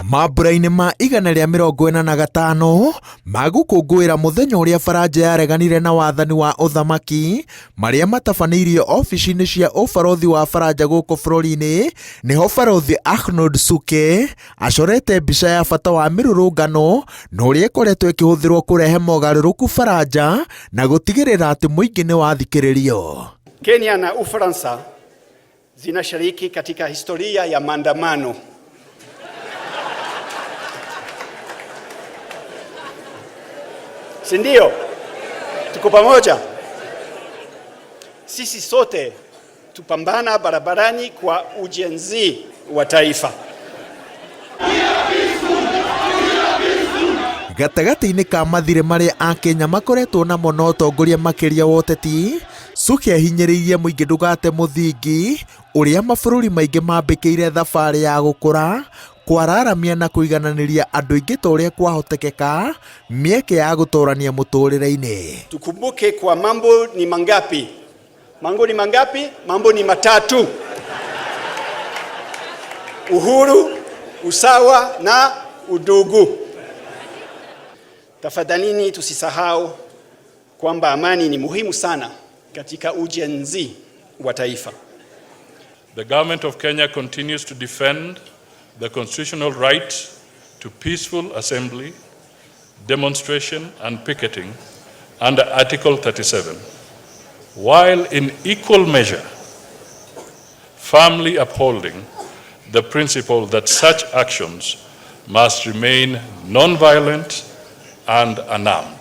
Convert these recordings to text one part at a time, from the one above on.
Mambura-inĩ ma 145 ma gũkũngũĩra mũthenya ũrĩa Faranja yareganire na wathani wa ũthamaki marĩa matabanĩirio obici-inĩ cia ũbarothi wa Faranja gũkũ bũrũri-inĩ, nĩho Barothi Arnaud Suke acorete mbica ya bata wa mĩrũrũngano na ũrĩa ĩkoretwo ĩkĩhũthĩrwo kũrehe mogarũrũku Faranja na gũtigĩrĩra atĩ mũingĩ nĩ wathikĩrĩrio. Kenya na Ufaransa zinashiriki katika historia ya maandamano. Si ndio? Tuko pamoja. Sisi sote tupambana barabarani kwa ujenzi wa taifa. Gatagatĩ-inĩ ka mathirĩ marĩa Akenya makoretwo namo na ũtongoria makĩria wa ũteti, Suke ahinyĩrĩirie mũingĩ ndũgate mũthingi ũrĩa mabũrũri maingĩ mambĩkĩire thabarĩ ya gũkũra, kwararamia na kũigananĩria andũ aingĩ ta ũrĩa kwahotekeka mĩeke ya gũtorania mũtũrĩre-inĩ. Tukumbuke kwa mambo ni mangapi? Mambo ni mangapi? Mambo ni matatu: uhuru, usawa na udugu. Tafadhalini tusisahau kwamba amani ni muhimu sana katika ujenzi wa taifa. The government of Kenya continues to defend the constitutional right to peaceful assembly, demonstration, and picketing under Article 37, while in equal measure firmly upholding the principle that such actions must remain non-violent and unarmed.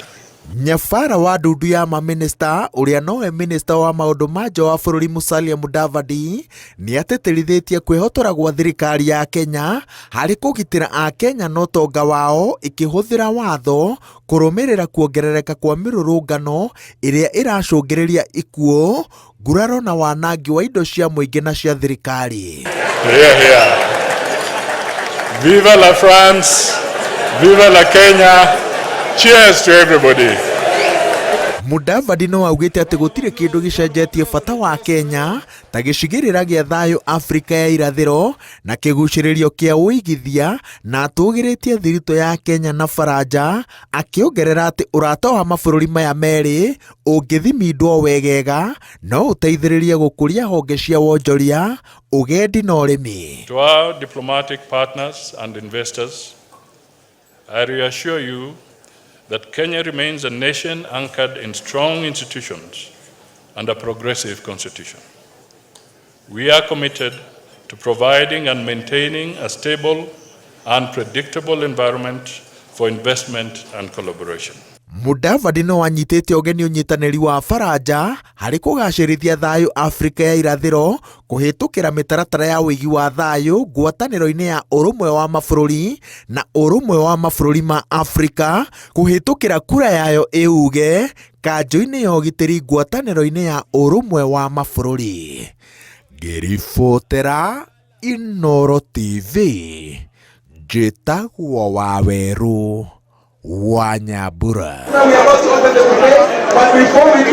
Nyabara wa ndundu ya mamĩnĩsta ũrĩa nowe minista wa maũndũ ma nja wa bũrũri Musalia Mudavadi nĩ atĩtĩrithĩtie kwĩhotora gwa thirikari ya Kenya harĩ kũgitĩra Akenya na ũtonga wao ĩkĩhũthĩra watho kũrũmĩrĩra kuongerereka kwa mĩrũrũngano ĩrĩa ĩracũngĩrĩria ikuũ, nguraro na wanangi wa indo cia mũingĩ na cia thirikari. Hear, hear. Viva la France, viva la Kenya. Cheers to everybody. Mudavadi no augĩte atĩ gũtirĩ kĩndũ gĩcenjetie bata wa Kenya ta gĩcigĩrĩra gĩa thayũ Afrika ya irathĩro na kĩgucĩrĩrio kĩa ũigithia na atũgĩrĩtie thiritũ ya Kenya na Faranja akĩongerera atĩ ũrata wa mabũrũri maya merĩ ũngĩthimindwo wegega no ũteithĩrĩrie gũkũria honge cia wonjoria, ũgendi na ũrĩmi. To our diplomatic partners and investors, I reassure you that Kenya remains a nation anchored in strong institutions and a progressive constitution. We are committed to providing and maintaining a stable and predictable environment for investment and collaboration. Mudavadi no anyitĩte ũgeni ũnyitanĩri wa Faranja harĩ kũgacĩrithia thayũ Afrika ya irathĩro kũhĩtũkĩra mĩtaratara ya ũigi wa thayũ ngwatanĩro-inĩ ya ũrũmwe wa mabũrũri na ũrũmwe wa mabũrũri ma Afrika kũhĩtũkĩra kura yayo ĩuge kanjũ-inĩ ya ũgitĩri ngwatanĩro-inĩ ya ũrũmwe wa mabũrũri. Ngĩribotera Inooro TV njĩtagwo Wawerũ wa Nyambura. We are about to open the buffet, but before we